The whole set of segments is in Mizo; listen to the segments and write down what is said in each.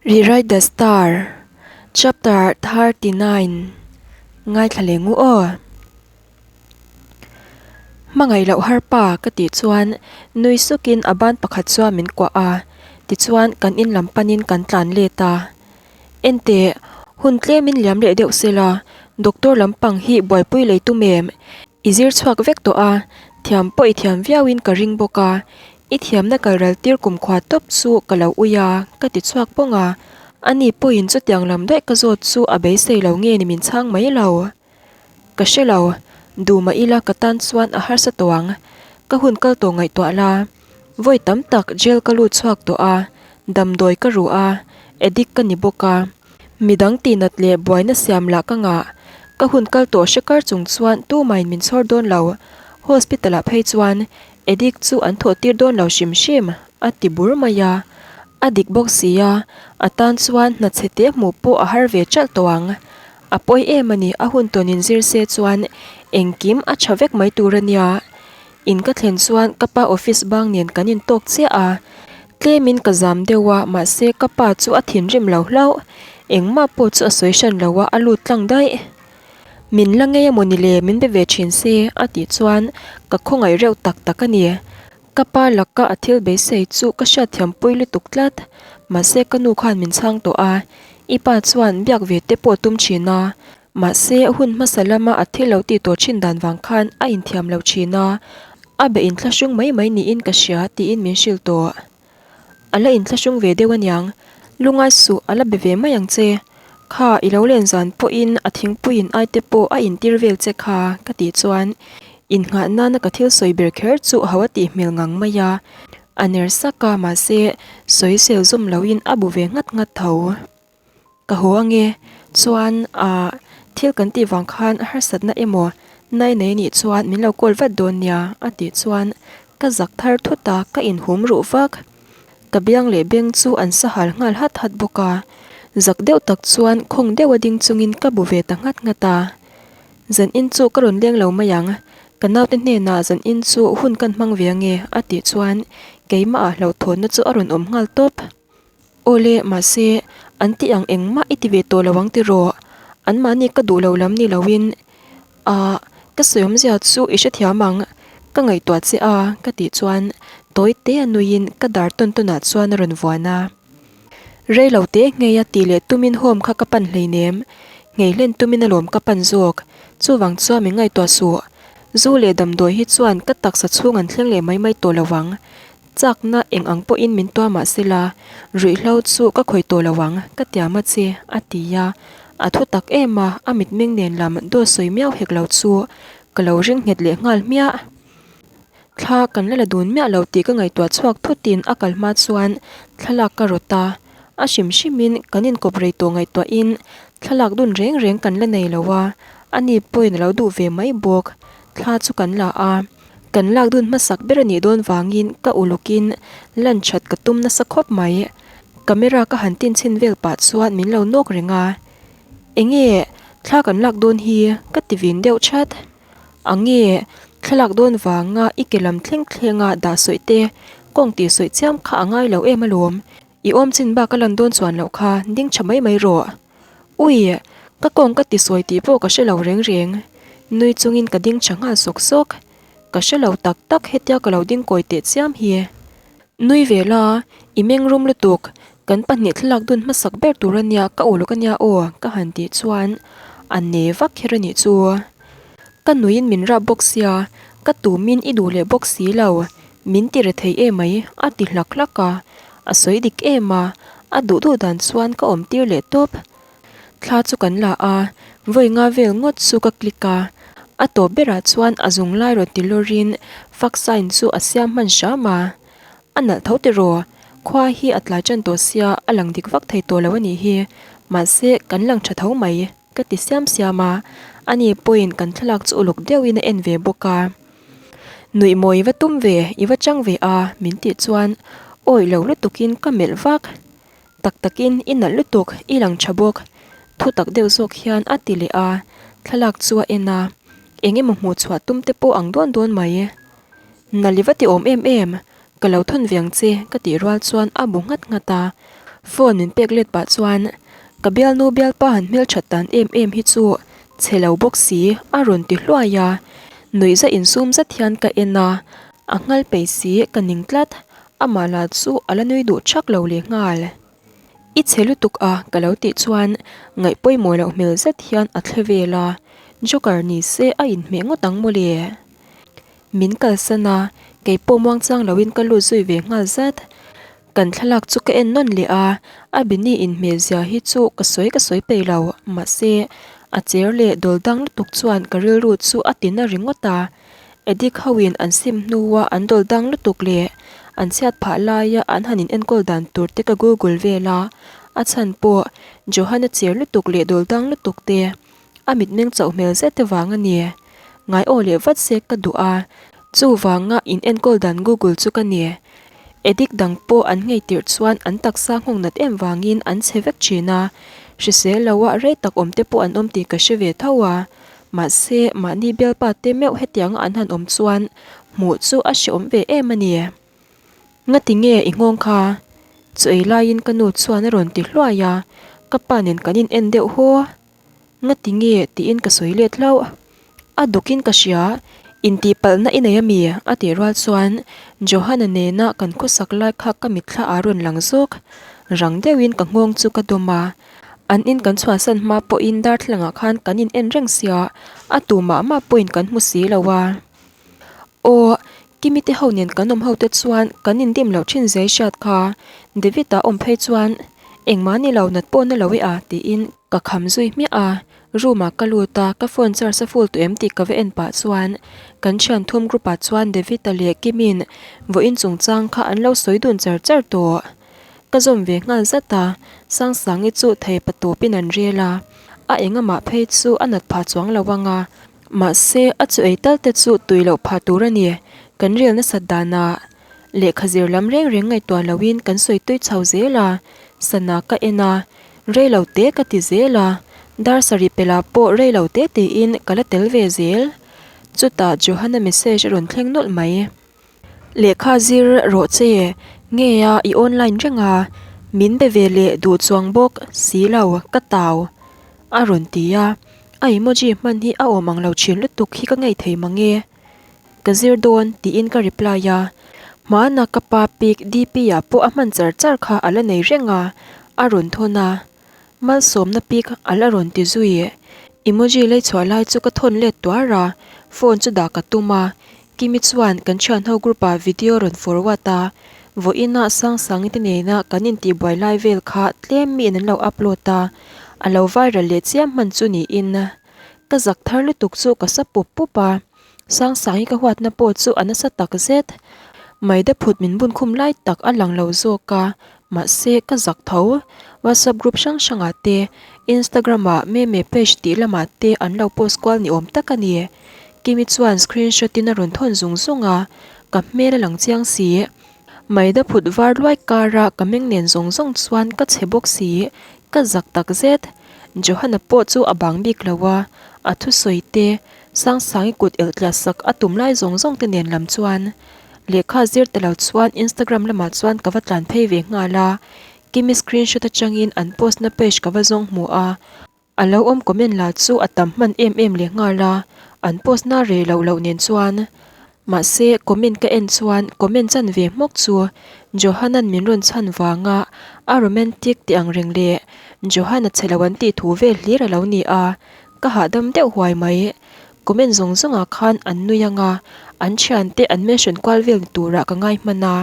Rewrite the Star, Chapter 39 Ngaithla leh ngu aw. Hmangaih loh har pa ka tih chuan nui sukin a ban pakhat chuan min kuah a, tichuan kan in lam panin kan tlan let a. Enteh, hun tlemin liam leh deuh sela, doctor lampang hi buaipui lei tum em? I zir chhuak vek tawh a, thiam pawh i thiam viauin ka ring bawk a, i thiamna kal ral tir kumkhua tawp chu ka lo ui a, ka ti chhuak pawng a. Ani pawhin chutiang lam daih ka zawt chu a beisei lo nge ni min chhang mai lo. Ka hre lo, duh mah ila ka tan chuan a harsa tawh ang, ka hun kal tawh ngaihtuah la. Vawi tam tak jail ka lut chhuak tawh a, damdawi ka ruh a, addict ka ni bawk a. Midang tihnat leh buaina siam lah ka ngah. Ka hun kal tawh hre kar chung chuan tumahin min chhawr dawn lo. Hospital ah phei chuan addict chu an thawh tir dawn lo hrim hrim, a ti bur mai a. A dik bawk si a, a tan chuan hna chhe te hmuh pawh a har ve ṭalh tawh ang. A pawi em a ni, a hun tawnin zir se chuan engkim a ṭha vek mai tur a nia. In ka thlen chuan ka pa office bang nen kan intawk chiah a, tlemin ka zam deuh a mahse ka pa chu a thinrim lo hlauh, engmah pawh chu a sawi hran lo a, a lut tlang daih. Min la ngei amaw ni le min be ve thin se a tih chuan ka khawngaih reuh tak tak a ni. Ka pa laka a thil beisei chu ka hriatthiam pui lutuk tlat, mahse ka nu khan min chhang tawh a, i pa chuan biak ve te pawh tum thin a, Mahse, hun hmasa lama a thil lo tih tawh thin dan vang khan a inthiam lo thin a, a be inthlahrung mai mai niin ka hria tiin min hrilh tawh. A la inthlahrung ve deuh aniang, lungai suh a la be ve mai ang che. Kha i lo len zan pawhin a thingpuiin ai te pawh a intir vel che kha ka tih chuan innghah nana ka thil sawi ber kher chu ho a tih hmel ngang mai a, a ner sak a mahse sawi sel zawm loin a bu ve nghat nghat tho. Ka haw ange, chuan ah thil kan tih vang khan harsatna emaw nai nei nih chuan min lo call vat dawn nia a tih chuan ka zak thar thut a, ka inhum ruh vak. Ka biang leh beng chu an sahal nghal hat hat bawk a, zak deuh tak chuan khawng deuh a ding chungin ka bu ve ta nghat nghat a. Zan in chu ka rawn leng lo mai ang, ka naute hnenah zan in chu hun kan hmang ve ange a tih chuan keimah ah hlauhthawnna chu a rawn awm nghal tawp. Awle, mahse, an tih ang engmah i ti ve tawh lo ang tiraw? Anmahni ka duh lo lam ni loin, Ah, ka sawi awmzia chu i hrethiam ang, ka ngaihtuah che a, ka tih chuan tawi te a nuiin ka dar tawn tawnah chuan a rawn vuan a. Rei lo te nghei a tih leh tumin home kha ka pan hleinem, nghei hlen tumin alawm ka pan zawk, chuvang chuan min ngaihtuah suh. Zu leh damdawi hi chuan ka taksa chhung an thleng leh mai mai tawh lo ang, Chakna eng ang pawhin min tuam mah sela, ruihhlo chu ka khawih tawh lo ang, ka tiam a che, a ti a. A thu tak em a, a mitmeng nen lam dawt sawi miau hek lo chu ka lo ring nghet leh nghal hmiah. Thla kan la la dun miah lo tih ka ngaihtuah chhuak thutin a kal hma chuan thlalak ka rawt a, a hrim hrimin kan inkawp rei tawh ngaihtuahin thlalak dun reng reng kan la nei lo a, ani pawhin a lo duh ve mai bawk. Thla chu kan la a. Kan lak dun hmasak ber a nih dawn vangin ka ulukin lan that ka tum nasa khawp mai. Camera ka han tin chhin vel pah chuan min lo nawk reng a. Enge thla kan lak dawn hi ka ti vin deuh that. Ange thla lak dawn vanga i ke lam thleng thlenga dah sawi te kawng tih sawi chiam kha a ngai lo em alawm. I awm chin bak a lan dawn chuan loh kha ding tha mai mai rawh. Ui, ka kawng ka ti sawi tih pawh ka hre lo reng reng. Nui chungin ka ding tha nghal sawk sawk. Ka hre lo tak tak hetia ka lo ding kawi teh chiam hi. Nui ve la, i meng rum lutuk, kan pahnih thlalak dun hmasak ber tur ania ka uluk ania aw ka han tih chuan a ne vak kher anih chu. Ka nuiin min rap bawk sia, ka tumin i duh leh bawk si lo, Min ti re thei em mai, a ti hlak hlak a. A sawi dik em a, a duh duh dan chuan ka awm tir leh tawp. Thla chu kan la a, vawi nga vel ngawt chu ka click a. A tawp berah chuan a zung lai rawn ti lawrin fuck sign chu a siam hman hram a. A nalh tho tiraw, khua hi a tlai tan tawh sia a lang dik vak thei tawh lo a nih hi, mahse kan lang tha tho mai, ka ti siam siam a. Ani pawhin kan thlalak chu uluk deuhin a en ve bawk a. Nuih maw i va tum ve, i va chang ve a, min tih chuan awih lo lutukin ka melh vak. Tak takin i nalh lutuk, i lang tha bawk. Thu tak deuh zawk hian a ti leh a, thlalak chu a en a, eng emaw hmuh chhuah tum te pawh ang dawn dawn mai. Nalh i va ti awm em em, ka lo thawn ve ang che ka tih rual chuan a bu nghat nghat a. Phone min pek let pah chuan ka bialnu bialpa han hmelthat dan em em hi chu chhe lo bawk si a rawn ti hluai a, nuihza insum zet hian ka en a, a nghal peih si ka ning tlat, amah lah chu a la nui duh thak lo leh nghal. I chhe lutuk a ka lo tih chuan ngaih pawimawh loh hmel zet hian a thle vel a, Joker ni se a inhmeh ngawt ang mawle. Min kalsan a, kei pawh muangchang loin ka lut zui ve nghal zat. Kan thlalak chu ka en nawn leh a, a bini inhmeh zia hi chu ka sawi ka sawi peih lo, mahse a cher leh dawl dang lutuk chuan ka rilru chu a ti na ringawt a. Addict ho in an sim hnua an dawl dang lutuk leh an chhiat phah laia an han in enkawl dan tur te ka google vel a, a chhan pawh Johan-a cher lutuk leh dawl dang lutuk te a mitmeng chauh hmel zet te vang a ni. Ngai aw leh vat se ka duh a, chuvanga in enkawl dan google chu ka ni. Addict dang pawh an ngei tirh chuan an taksa nghawng nat em vangin an chhe vek thin a, hrisel loa rei tak awm te pawh an awm tih ka hre ve tho a. Mahse, mahni bialpa te meuh hetianga an han awm chuan hmuh chu a hreawm ve em a ni. Ngati nge i nghawng kha? Chu ei laiin ka nu chuan a rawn ti hluai a, ka pa nen kan in en deuh haw. Ngati nge tiin ka sawi let hlauh. A dukin ka hria, intihpalhna i nei ami? a tih rual chuan Johanna nena kan khawsak lai kha ka mitthla a rawn lang zawk. Rang deuhin ka nghawng chu ka dawm a, An in kan chhuahsan hma pawhin darthlalangah khan kan in en reng sia, a tu mah mah pawhin kan hmu si lo a. Aw, Kimi te ho nen kan awm ho te chuan kan in dim loh thin zai hriat kha, David-a awm phei chuan engmah ni lo nat pawh na lo e a tiin ka kham zui hmiah a, room ah ka lut a, ka phone charge a full tawh em tih ka va en pah chuan kan thian thum group ah chuan David-a leh Kimi'n vawiin chungchang kha an lo sawi dun char char tawh. Ka zawm ve nghal zat a, Sangsangi chu thei pa tawpin an rel a, a engamah phei chu a nat phah chuang lo ang a, mahse a chu ei tal te chu tui loh phah tur a ni, kan rel nasat danah lehkha zir lam reng reng ngaihtuah loin kan sawi tui chho zel a, sana ka en a, rei lo te ka ti zel a, dar sarih pelh ah pawh rei lo te tiin ka la tel ve zel, chutah Johanna message a rawn thleng nawlh mai. Lehkha zir rawh che, nge a i online reng a, min be ve leh duh chuang bawk si lo ka tau a rawn ti a, a emoji hman hi a awm ang lo thin lutuk hi ka ngei thei mang e. Ka zir dawn tiin ka reply a, hmana ka pa pic DP ah pawh a hman char char kha a la nei reng a, a rawn thawn a. Malsawmna pic a la rawn ti zui. Emoji lei chhuah lai chu ka thawn let tuar a, phone chu dah ka tum a. Kimi chuan kan thianho group ah video rawn forward a, vawiin ah Sangsangi te nena kan intihbuai lai vel kha tlem miin an lo upload a, a lo viral leh chiam hman chu niin. Ka zak thar lutuk chu ka sa pup pup a. Sangsangi ka huatna pawh chu a nasa tak zet. Maida phut min bun khum lai tak a lang lo zawk a, mahse ka zak tho. WhatsApp group hrang hrangah te, Instagram ah meme page tih lamah te an lo post kual ni awm tak a ni. Kimi chuan screenshot in a rawn thawn zung zung a, ka hmel a lang chiang si. Maida phut var luai kara ka meng nen zawng zawng chuan ka chhe bawk si, ka zak tak zet. Johanna pawh chu a bang bik lo a, a thusawi te, Sangsangi kut elh tla sak a tum lai zawng zawng te nen lam chuan lehkha zir ta lo chuan Instagram lamah chuan ka va tlan phei ve nghal a, Kimi screenshot atangin an post na page ka va zawng hmu a, a lo awm comment lah chu a tam hman em em leh nghal a, an post na rei loh loh nen chuan mahse comment ka en chuan comment chan ve hmawk chu Johan-a'n min rawn chhan vanga a romantic tih ang reng leh Johan-a chhe lo an tih thu vel hlir a lo ni a. Ka hahdam deuh huai mai. Comment zawng zawngah khan an nui ang a, an thiante an mention kual vel ni turah ka ngai hman a.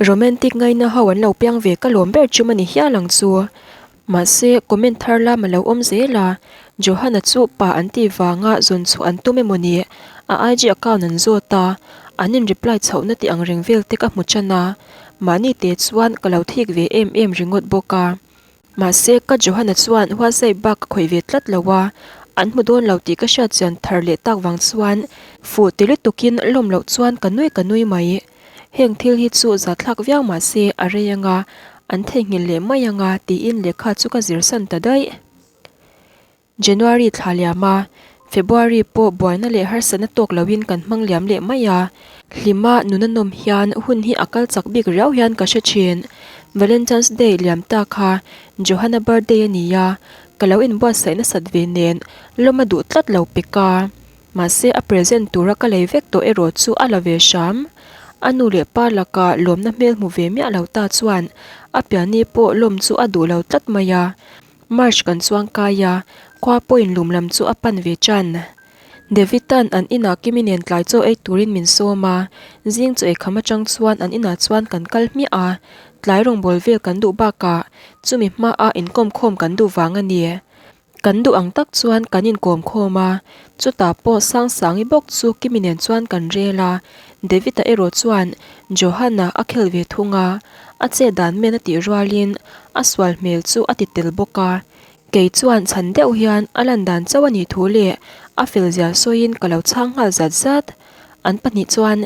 Romantic ngaina ho an lo piang ve ka lawm ber chum a ni hial ang chu. Mahse, comment thar lam a lo awm zel a, Johanna chu pa an tih vanga zawn chhuah an tum emaw ni, a IG account an zawt a, an in reply chhohna tih ang reng vel te ka hmu tan a, mahni te chuan ka lo thik ve em em ringawt bawk a. Mahse, ka Johanna chuan WhatsApp bak ka khawih ve tlat lo a, an hmu dawn lo tih ka hriat chian thar leh tak vang chuan fuh ti lutukin lawm loh chuan ka nui ka nui mai. Heng thil hi chu zathlak viau mahse a rei anga, an theihnghilh leh mai anga tiin lehkha chu ka zirsan ta daih. January thla liam a, February pawh buaina leh harsatna tawk loin kan hmang liam leh mai a. Hlima nuna nawm hian hun hi a kal chak bik riau hian ka hre thin. Valentine's Day liam ta kha Johanna birthday a ni a, ka lo inbuatsaih nasat ve nen lawm a duh tlat lo pek a. Mahse a present tura ka lei vek tawh erawh chu a la ve hram. A nu leh pa laka lawmna hmel hmu ve miah lo ta chuan a piani pawh lawm chu a duh lo tlat mai a. March kan chuang kai a, khua pawhin lum lam chu a pan ve tan. David-a'n an inah Kimi nen tlai chaw ei turin min sawm a, zing chaw eikham atang chuan an inah chuan kan kal hmiah a, tlai rawngbâwl vel kan duh bakah chumi hmaah inkawm khawm kan duh vang a ni. Kan duh ang tak chuan kan inkawm khawm a, chutah pawh Sangsangi bawk chu Kimi nen chuan kan rel a, David-a erawh chuan Johan-a a khel ve thung a, a chet dan men a tih rualin a sual hmel chu a ti tel bawk a. Kei chuan chhan deuh hian a lan dan chauh a nih thu leh a fel zia sawiin ka lo chhang nghal zat zat. An pahnih chuan,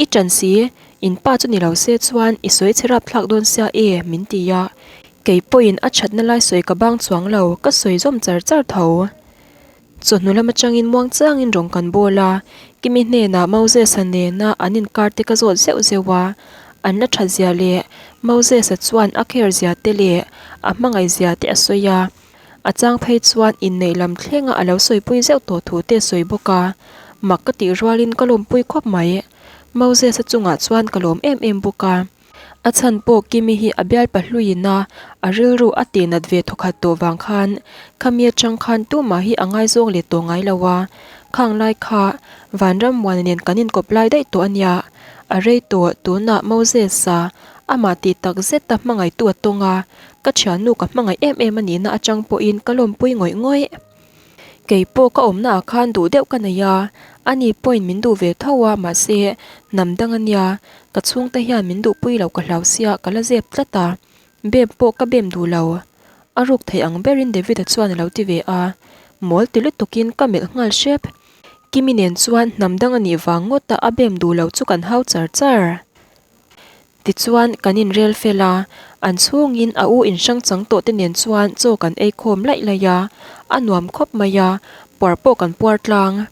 I ṭan si, in pa chu ni lo se chuan i sawi chhe rap thlak dawn sia e, min ti a. Kei pawhin a ṭhatna lai sawi ka bang chuang lo, ka sawi zawm char char tho. Chawhnu lam atangin muang changin rawng kan bawl a, Kimi hnenah Moses-a nena an inkar te ka zawt zeuh zeuh a, an la that zia leh Moses-a chuan a care zia te leh a hmangaih zia te a sawi a, a chang phei chuan inneih lam thlenga a lo sawipui zeuh tawh thu te a sawi bawk a, mak ka tih rualin ka lawmpui khawp mai. Moses-a chungah chuan ka lawm em em bawk a. A chhan pawh Kimi hi a bial pahluiin a, a rilru a tihnat ve thawkhat tawh vang khan khami atang khan tumah hi a ngaizawng leh tawh ngai lo a, khang lai kha Vanrammuana nen kan inkawp lai daih tawh a nia, a rei tawh tunah Moses-a amah tih tak zeta hmangaihtu a tawng a, ka thiannu ka hmangaih em em a nihna atang pawhin ka lawmpui ngawih ngawih. Kei pawh ka awmna ah khan duh deuh ka nei a, ani pawhin min duh ve tho a mahse hnam dang a nia, ka chhungte hian min duhpui loh ka hlau sia ka la zep tlat a, bem pawh ka bem duh lo. A ruk theih ang berin David-a chuan a lo ti ve a, mawl ti lutukin ka melh nghal hrep. Kimi nen chuan hnam dang a nih vang ngawta a bem duh lo chu kan hau char char. Tichuan, kan inrel fel a, an chhungin a u inhrang chang tawh te nen chuan chaw kan ei khawm laih laih a, a nuam khawp mai a, puar pawh kan puar tlang.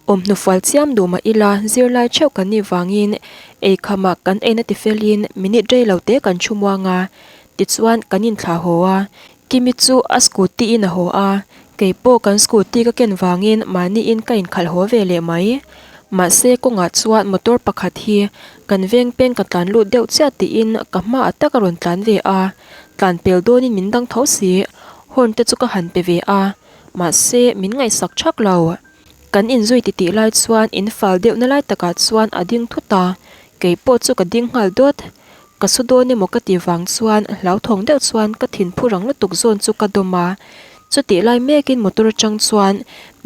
Awm hnufual chiam duh mah ila zirlai theuh kan nih vangin eikhamah kan eina tifelin minute rei lo te kan thu muang a, tichuan kan inthlah haw a, Kimi chu a scooty in a haw a, kei pawh kan scooty ka ken vangin mahniin ka inkhalh haw ve leh mai. Mahse kawngah chuan motor pakhat hi kan veng peng ka tlan lut deuh chiah tiin ka hmaah tak a rawn tlan ve a, tlan pel dawnin min dang tho si, horn te chu ka han pe ve a, mahse min ngaihsak thak lo. Kan inzui titih lai chuan in fal deuhna lai takah chuan a ding thut a, kei pawh chu ka ding nghal dawt. Ka su dawn emaw ka ti vang chuan hlauthawng deuh chuan ka thinphu rang lutuk zawn chu ka dawm a, chutih lai mekin motor atang chuan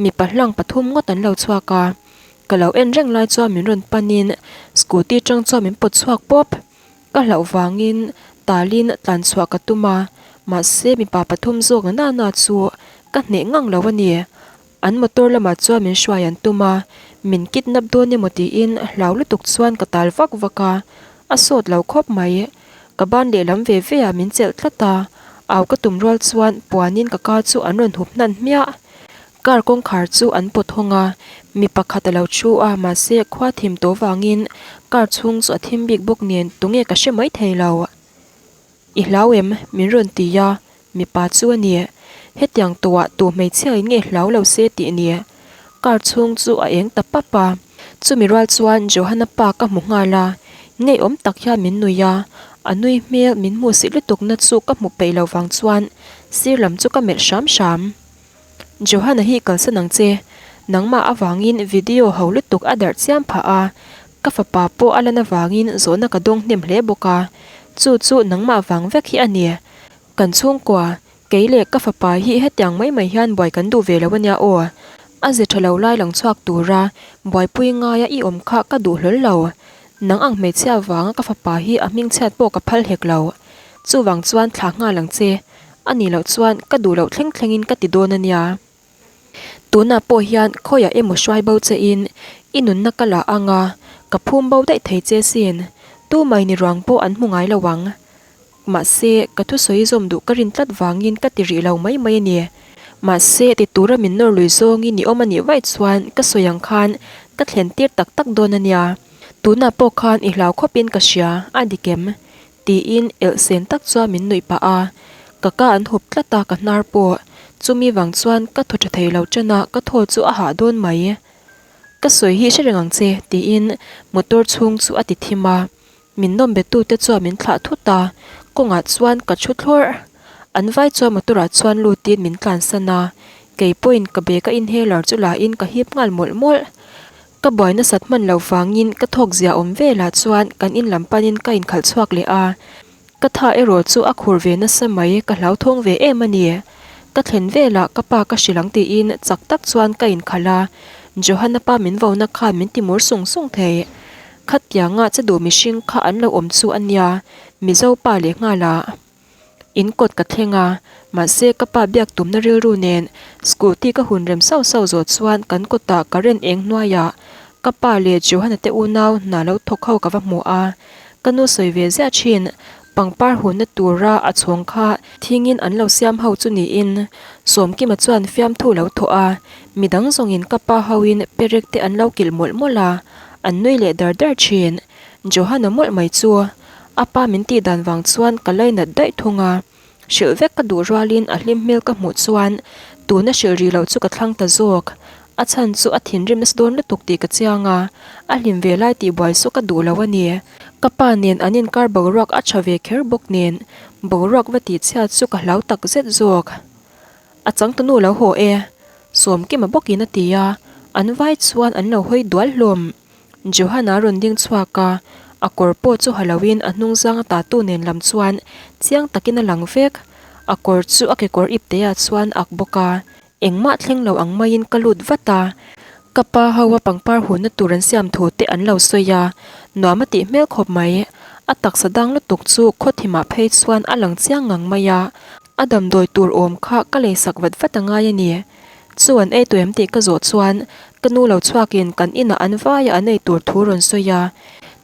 mipa hlang pathum ngawt an lo chhuak a, ka lo en reng lai chuan min rawn panin scooty atang chuan min pawt chhuak pawp. Ka hlauh vangin talin tlan chhuah ka tum a, mahse mipa pathum zawk na na chu ka hneh ngang lo a ni. An motor lamah chuan min hruai an tum a, min kidnap dawn emaw tiin hlau lutuk chuan ka tal vak vak a, a sawt lo khawp mai. Ka ban lehlam ve ve ah min chelh tlat a, au ka tum rual chuan puanin ka ka chu an rawn hup hnan hmiah. Car kawngkhar chu an pawt hawng a, mi pakhat a lo thu a mahse khua thim tawh vangin car chhung chu a thim bik bawk nen tunge ka hre mai thei lo. I hlau em? Min rawn ti a, mipa chu a ni. Hetiang tawhah tu hmeichhia in nge hlau lo se tih ni. Car chhung chu a eng ta pap a. Chumi rual chuan Johanna pa ka hmu nghal a, ngeiawm tak hian min nui a, a nui hmel min hmu sih lutukna chu ka hmu peih lo vang chuan sir lam chu ka melh hram hram. Johanna hi kalsan ang che, nangmah avangin video ho lutuk a darh chiam phah a, ka fapa pawh a lan avangin zawhna ka dawng hnem hle bawk a, chu chu nangmah vang vek hi a ni. Kan chhungkua, kei leh ka fapa hi hetiang mai mai hian buai kan duh ve lo ania aw. A ze tha lo lai lang chhuak tura buaipui ngaia i awm kha ka duh hlawl lo. Nang ang hmeichhia vanga ka fapa hi a hmingchhiat pawh ka phal hek lo. Chuvang chuan thlah nghal ang che. A nih loh chuan ka duh loh thleng thlengin ka ti dawn a nia. Tunah pawh hian khawiah emaw hruai bo che in i nunna ka la ang a, ka phum bo daih thei che sin. Tumai ni ruang pawh an hmu ngai lo ang. Mahse, ka thusawi zawm duh ka rin tlat vangin ka ti rih lo mai mai a ni. Mahse, ti tura min nawr lui zawngin i awm a nih vaih chuan ka sawi ang khan ka thlen tir tak tak dawn a nia. Tunah pawh khan i hlau khawpin ka hria, a dik em? Tiin elh sen tak chuan min nuih pah a. Ka ka an hup tlat a ka hnar pawh. Chumi vang chuan ka thaw tha thei lo ṭan a, ka thaw chu a hah dawn mai. Ka sawi hi hre reng ang che, tiin motor chhung chu a ti thim a. Min nawm betute chuan min thlah thut a, kawngah chuan ka thu thlawrh. An vai chuan motor-ah chuan lutin min tlansan a, kei pawhin ka bag-a inhaler chu lahin ka hip nghal mawlh mawlh. Ka buai nasat hman lo vangin ka thawk zia awm velah chuan kan in lam panin ka inkhalh chhuak leh a. Ka tha erawh chu a khur ve nasa mai, ka hlauthawng ve em a ni. Ka thlen velah ka pa ka hrilh ang tiin chak tak chuan ka inkhalh a, Johanna pa min vona khan min ti mur sung sung thei. Khatianga che duh mihring kha an lo awm chu a nia, Mizo pa leh nghal ah. In kawt ka thleng a, mahse ka pa biak tumna rilru nen scooty ka hun rem sauh sauh zawh chuan kan kawtah current eng hnuaiah ka pa leh Johanna te unau hna lo thawk ho ka va hmu a. Ka nu sawi ve ziah thin, pangpar hunna tura a chhawng kha thingin an lo siam ho chu niin Sawmkima chuan fiamthu lo thawh a, midang zawngin ka pa hoin perek te an lo kilh mawlh mawlh a, an nui leh dar dar thin. Johanna mawlh mai chu a pa min tih dan vang chuan ka lainat daih thung a. Hrilh vek ka duh rualin a hlim hmel ka hmuh chuan tuna hrilh rih loh chu ka thlang ta zawk. A chhan chu a thinrim nasa dawn lutuk tih ka chiang a, a hlim ve lai tih buai saw ka duh lo a ni. Ka pa nen an inkar boruak a tha ve kher bawk nen boruak va tih chhiat chu ka hlau tak zet zawk. A changtunu lo haw e, Sawmkima bawkin a ti a, an vai chuan an lo hawi dual hlawm. Johanna rawn ding chhuak a, a kawr pawh chu ha loin a hnung zang a tatu nen lam chuan chiang takin a lang vek. A kawr chu a kekawr ip te ah chuan ak bawk a, engmah thleng lo ang maiin ka lut vat a. Ka pa ho a pangpar hunna tur an siam thu te an lo sawi a, nuam a tih hmel khawp mai. A taksa dang lutuk chu khawthimah phei chuan a lang chiang ngang mai a, a damdawi tur awm kha ka leisak vat vat a ngai a ni. Chu an ei tawh em tih ka zawh chuan ka nu lo chhuakin kan inah an vaia an ei tur thu rawn sawi a.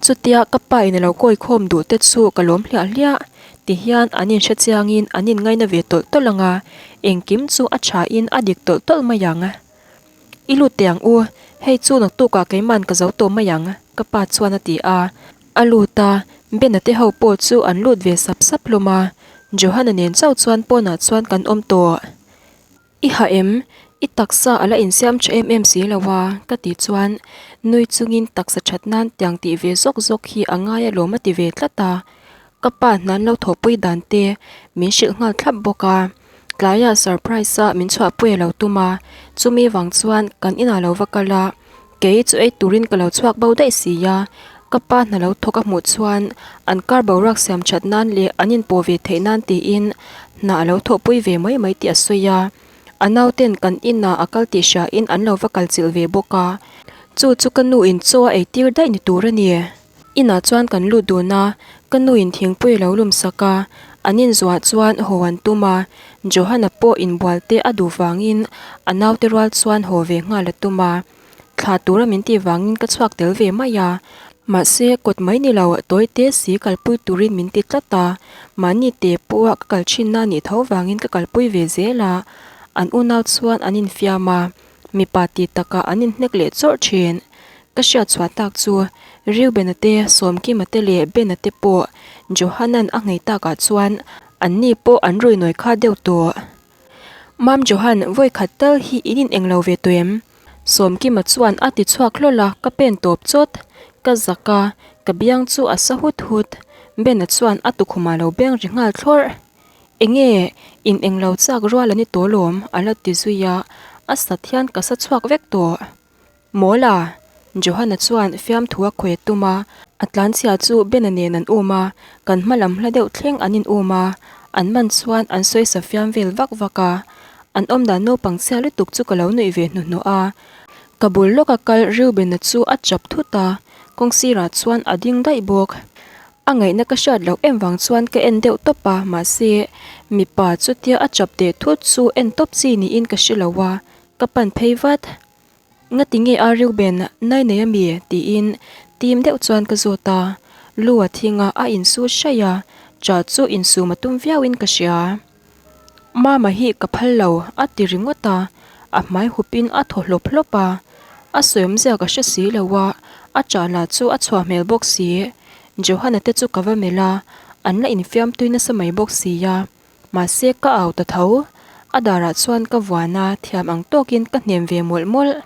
Chutia ka pa in a lo kawi khawm duh te chu ka lawm hliah hliah. Tihian an inhre chiangin an inngaina ve tawlh tawlh ang a, engkim chu a thain a dik tawlh tawlh mai ang. I lut teh ang u, hei chu naktukah keiman ka zo tawh mai ang, ka pa chuan a ti a. A lut a, Bena te ho pawh chu an lut ve sap sap hlawm a. Johanna nen chauh chuan pawnah chuan kan awm tawh. I ha em? I taksa a la insiam tha em em si lo a, ka tih chuan nui chungin taksa that nan tiang tih ve zawk zawk hi a ngai alawm a ti ve tlat a. Ka pa hnan lo thawhpui dan te min hrilh nghal thlap bawk a. Tlaiah surprise a min chhuahpui a lo tum a, chumi vang chuan kan inah lo va kal a, kei chu ei turin ka lo chhuak bo daih si a. Ka pa hna lo thawk a hmuh chuan an car boruak siam that nan leh an inpawh ve theih nan tiin hna a lo thawhpui ve mai mai tih a sawi a. A nauten kan inah a kal tih hriain an lo va kal chilh ve bawk a. Chu chu ka nu in chaw a eitir daih ni tur a ni. Inah chuan kan lut dun a, ka nu in thingpui a lo lum sak a, an inzuah chuan haw an tum a. Johanna pawh inbual te a duh vangin a naute rual chuan haw ve nghal a tum a. Thla tura min tih vangin ka chhuak tel ve mai a, mahse kawt mai ni lo tawi te si kalpui turin min ti tlat a, mahni te pawha ka kal thinna a nih tho vangin ka kalpui ve zel a, an unau chuan an infiam a, mipa ti takah an inhnek leh chawrh thin. Ka hriat chhuah tak chu Reuben-a te, Sawmkima te leh Ben-a te pawh Johanan a nghei takah chuan anni pawh an rui nawi kha deuh tawh. Mam Johan, vawi khat tal hi in in englo ve tawh em? Sawmkima chuan a ti chhuak hlawl a, ka pen tawp chawt. Ka zak a, ka biang chu a sa hut hut. Ben-a chuan a tukhumah lo beng ri nghal thlawrh. Enge, in englo chak rual a ni tawh lawm, a la ti zui a, a sat hian ka sa chhuak vek tawh. Mawla! Johanna chuan fiamthu a khawi a tum a, a tlanchhia chu Bena nen an um a, kan hma lam hla deuh thleng an in um a, an man chuan an sawisa fiam vel vak vak a, an awmdan naupang chhia lutuk chu ka lo nuih ve hnuhnawh a. Ka bul lawka kal Reubena chu a chap thut a, kawng sirah chuan a ding daih bawk. A ngaihna ka hriat loh em vang chuan ka en deuh tawp a, mahse mipa chutia a chap teh thut chu en tawp chi niin ka hre lo a, ka pan phei vat. Ngati nge a Reuben nai nei a mi? tiin tim deuh chuan ka zawt a, lu a thing a, a insu hraih a, cha chu insum a tum viauin ka hria. Mama hi ka phal lo, a ti ringawt a, a hmai hupin a thaw hlawp hlawp a. A sawiawmzia ka hre si lo a, a ṭah lah chu a chhuah hmel bawk si. Johana te chu ka va melh a, an la infiam tui nasa mai bawk si a. Mahse ka au ta tho, a darah chuan ka vuan a, thiam ang tawkin ka hnem ve mawlh mawlh.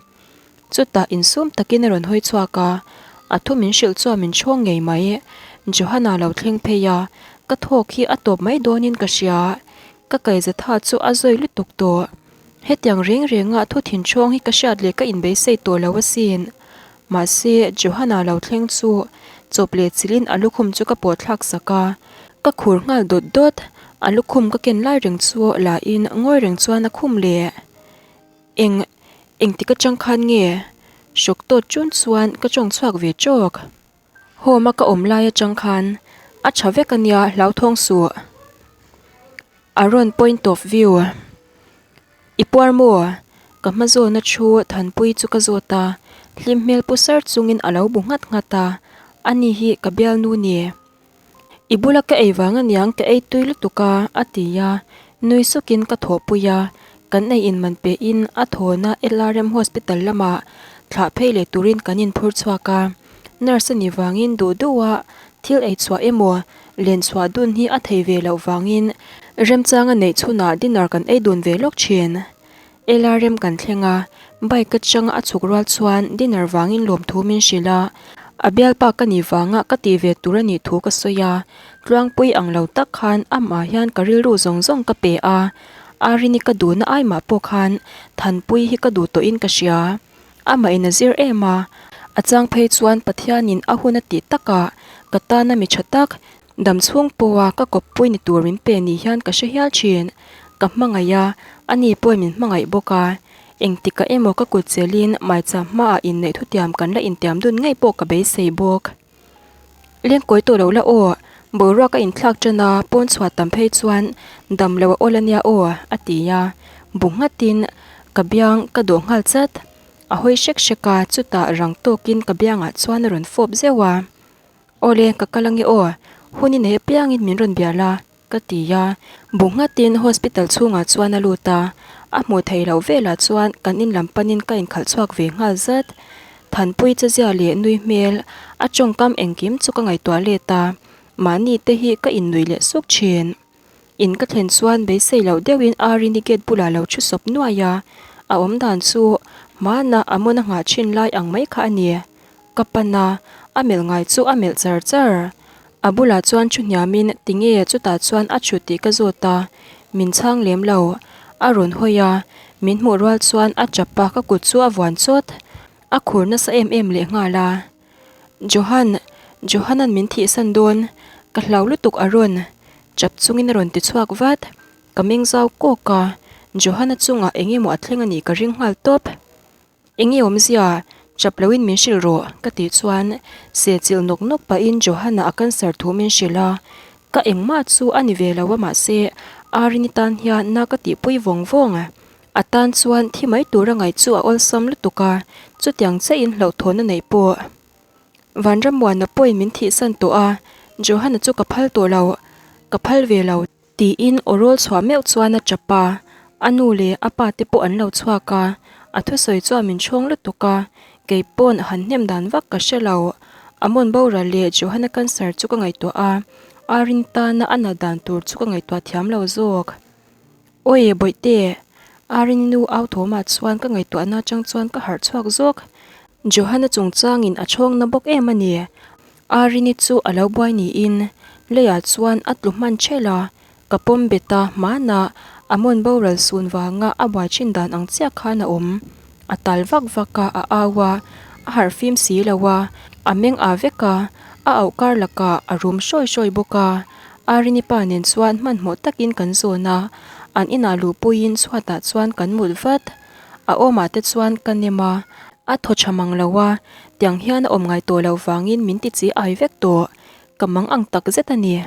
Chutah insum takin a rawn hawi chhuak a, a thu min hrilh chuan min chhawng ngei mai. Johanna lo thleng phei a, ka thawk hi a tawp mai dawnin ka hria. Ka kaizatha chu a zawi lutuk tawh. Hetiang reng renga thu thinchhawng hi ka hriat leh ka inbeisei tawh lo asin. Mahse, Johanna lo thleng chu chawp leh chilhin a lukhum chu ka pawh thlak sak a, ka khur nghal dawt dawt. A lukhum ka ken lai reng chu la in ngawi reng chuan a khum leh. Eng, engtik atang khan nge? Hrawk tawt chun chuan ka tawng chhuak ve tawk. Home a ka awm lai atang khan a tha vek ania hlauthawng suh. Aaron point of view. I puar maw? Ka hma zawna thu Thanpui chu ka zawt a, hlim hmel pu sar chungin a lo bu nghat nghat a, ani hi ka bialnu ni. I bula ka ei vang aniang ka ei tui lutuk a, a ti a, nui sukin ka thawhpui a, kan ei in man pe in a thawna LRM Hospital lamah thlah phei leh turin kan inphur chhuak a, nurse a nih vangin duh duh a thil ei chhuah emaw len chhuah dun hi a thei ve loh vangin remchanga neih chhunah dinner kan ei dun ve lawk thin. LRM kan thleng a, bike atanga a chhuk rual chuan dinner vangin lawmthu min hrilh a, a bialpa ka nih vanga ka tih ve tur a nih thu ka sawi a, tluangpui ang lo tak khan amah hian ka rilru zawng zawng ka pe a, Arini ka duhna aimah pawh khan Thanpui hi ka duh tawhin ka hria, amah in a zir em a, a chang phei chuan Pathianin a hun a tih takah ka tana mi tha tak Dam chhung pawha ka kawppui ni tur min pe ni hian ka hre hial thin. Ka hmangaih a, ani pawhin min hmangaih bawk a. Engtikah emaw ka kut chelin maicham hmaah inneih thutiam kan la intiam dun ngei pawh ka beisei bawk. Lengkawi tawh lo la aw, boruak a inthlak tan a, pawn chhuah tam phei chuan dam lo a awl ania aw, a ti a. Bu nghatin ka biang ka dawh nghal chat. A hawi hrek hrek a, chutah rang tawkin ka biangah chuan a rawn fawp zeuh a. Awle, ka kal ange aw, hun i nei apiangin min rawn bia la, ka ti a. Bu nghatin hospital chhungah chuan a lut a, a hmuh theih loh velah chuan kan in lam panin ka inkhalh chhuak ve nghal zat. Thanpui chezia leh nui hmel, a tawngkam engkim chu ka ngaihtuah let a, mahni te hi ka innuih leh suk thin. In ka thlen chuan beisei loh deuhin Arini gate bulah lo thu sawp nuai a, a awm dan chu hmana a mawna nghah thin lai ang mai kha a ni. Ka pan a, a melh ngai chu a melh char char. A bulah chuan thu hniamin tinge chutah chuan a thut tih ka zawt a, min chhang lem lo. A rawn hawi a, min hmuh rual chuan a tap a ka kut chu a vuan chawt. A khur nasa em em leh nghal a. Johan, Johanan min thihsan dawn, ka hlau lutuk a rawn chap chungin a rawn ti chhuak vat. Ka meng zau kawk a, Johana chungah eng emaw a thleng a nih ka ring nghal tawp. Eng nge awmzia, chap loin min hrilh rawh ka tih chuan sehchilh nawk nawk pahin Johana a cancer thu min hrilh a, ka engmah chu a ni ve lo a mahse Arini tan hian na ka tihpui vawng vawng. A tan chuan thi mai tura ngaih chu a awlsam lutuk a, chutiang chiahin hlauhthawn a neih pawh. Vanrammuana pawhin min thihsan tawh a, Johana chu ka phal tawh lo, ka phal ve lo. Tiin aw rawl chhuah meuh chuan a tap a, a nu leh a pa te pawh an lo chhuak a, a thusawi chuan min chhawng lutuk a, kei pawn han hnem dan vak ka hre lo. Amon boral leh Johana cancer chu ka ngaihtuah a, Arin tana a nat dan tur chu ka ngaihtuah thiam lo zawk. Awi Bawihte, Arini nu au thawmah chuan ka ngaihtuahna atang chuan ka harh chhuak zawk. Johana chungchangin a chhawngna bawk em a ni. Arini chu a lo buai niin leiah chuan a tlu hman ṭhelh a, ka pawm bet a, hmanah Amon boral sun vanga a buai ṭhin dan ang chiah khan a awm. A tal vak vak a, a au a, a harh fim si lo a, a meng â vek a, a auh kar lakah a rum hrawi hrawi bawk a. Arini pa nen chuan hmanhmawh takin kan zawn a, an inah luhpuiin chhuatah chuan kan mut vat. A awmah te chuan ka nem a, a thaw tha mang lo a, tiang hian a awm ngai tawh loh vangin min ti chi ai vek tawh. Ka mang ang tak zet a ni.